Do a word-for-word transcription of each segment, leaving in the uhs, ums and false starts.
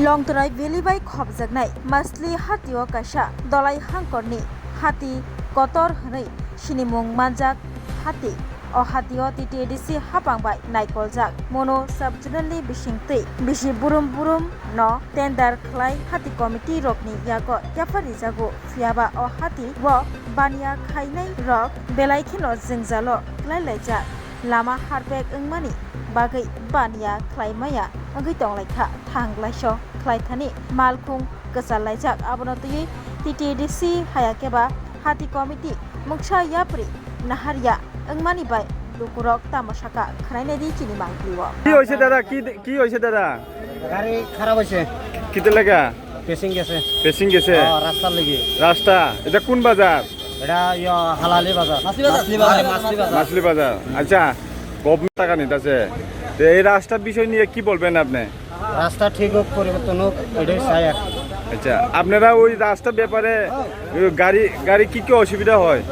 Longtrai Valley bai khopjaknai Masli hatio kaisa Dolai Hangkorni hati kotor hwnwi sinimung manjak hati. O hatio T T A D C hapang bai naikoljak. Mono sub-zonal ni bisingtwi bisi burum burum no tender khlai hati committee rokni yago yapha rijago. Phiyaba o hati o baniya khainai rok belai kheno jwngjalo klai laijak. Lama harpek wngmani bagwi baniya khlai maya wngwi tong lai kha. Thang laisong khlai thani malkhung kwchal laijak. Abono twiwi T T A D C haya keba hati committee mungsa yapri naharya wngmani bai lukurok tamo saka khwnainai di chini mangpili o. কি হৈছে দাদা? কি, কি হৈছে দাদা? গাড়ি খারাপ হয়েছে। কিতে লাগা? পেসিং গেছে। পেসিং গেছে? হ্যাঁ, রাস্তার লাগি। রাস্তা? এটা কোন বাজার? এটা ইয়া, হালালি বাজার। মাছলি বাজার। মাছলি বাজার। মাছলি বাজার। আচ্ছা, গভর্নমেন্ট টাকা নিতেছে। তো এই রাস্তার বিষয় নিয়ে কি বলবেন আপনি? রাস্তা ঠিক হোক, পরিবর্তন হোক, এটাই চাই আর কি। আচ্ছা, আপনারা ওই রাস্তার ব্যাপারে, ওই গাড়ি, গাড়ি কি কি অসুবিধা হয়?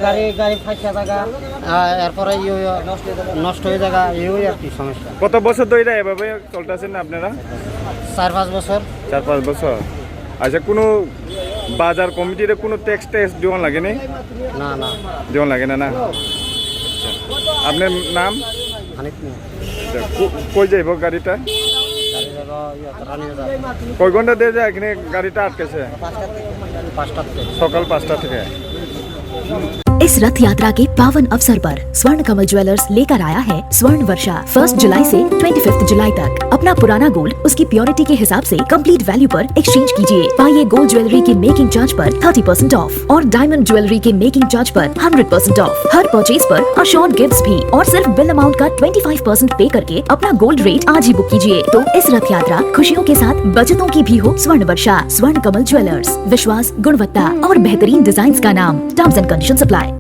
গাড়ি, গাড়ি ফাঁসা থাকা, আর এরপরে ইয়ে, ইয়ে, নষ্ট হয়ে থাকা, এই ওই আর কি সমস্যা। কত বছর ধরে এভাবে চলতেছেন আপনারা? চার পাঁচ বছর। চার পাঁচ বছর। আচ্ছা, কোনো বাজার কমিটিরে কোনো ট্যাক্স ট্যাক্স দেওয়া লাগে নি? না, না। দেওয়া লাগে না, না? আচ্ছা। আপনার নাম? হানিফ মিয়া। আচ্ছা, কো-, কই যাইব গাড়িটা? গাড়ি যাবো, ইয়ে, রানীবাজার। কয় ঘন্টা ধরে এখানে গাড়িটা আটকেছে? পাঁচটা থেকে। সকাল পাঁচটা থেকে। इस रथ यात्रा के पावन अवसर पर स्वर्ण कमल ज्वेलर्स लेकर आया है स्वर्ण वर्षा। फर्स्ट जुलाई से ट्वेंटी फिफ्थ जुलाई तक अपना पुराना गोल्ड उसकी प्योरिटी के हिसाब से कंप्लीट वैल्यू पर एक्सचेंज कीजिए। पाइए गोल्ड ज्वेलरी की मेकिंग चार्ज पर थर्टी परसेंट ऑफ और डायमंड ज्वेलरी के मेकिंग चार्ज पर हंड्रेड परसेंट ऑफ। हर परचेज पर अश्योर्ड गिफ्ट्स भी और सिर्फ बिल अमाउंट का ट्वेंटी फ़ाइव परसेंट पे करके अपना गोल्ड रेट आज ही बुक कीजिए। तो इस रथ यात्रा खुशियों के साथ बचतों की भी हो स्वर्ण वर्षा। स्वर्ण कमल ज्वेलर्स, विश्वास, गुणवत्ता और बेहतरीन डिजाइन्स का नाम। Terms and conditions apply.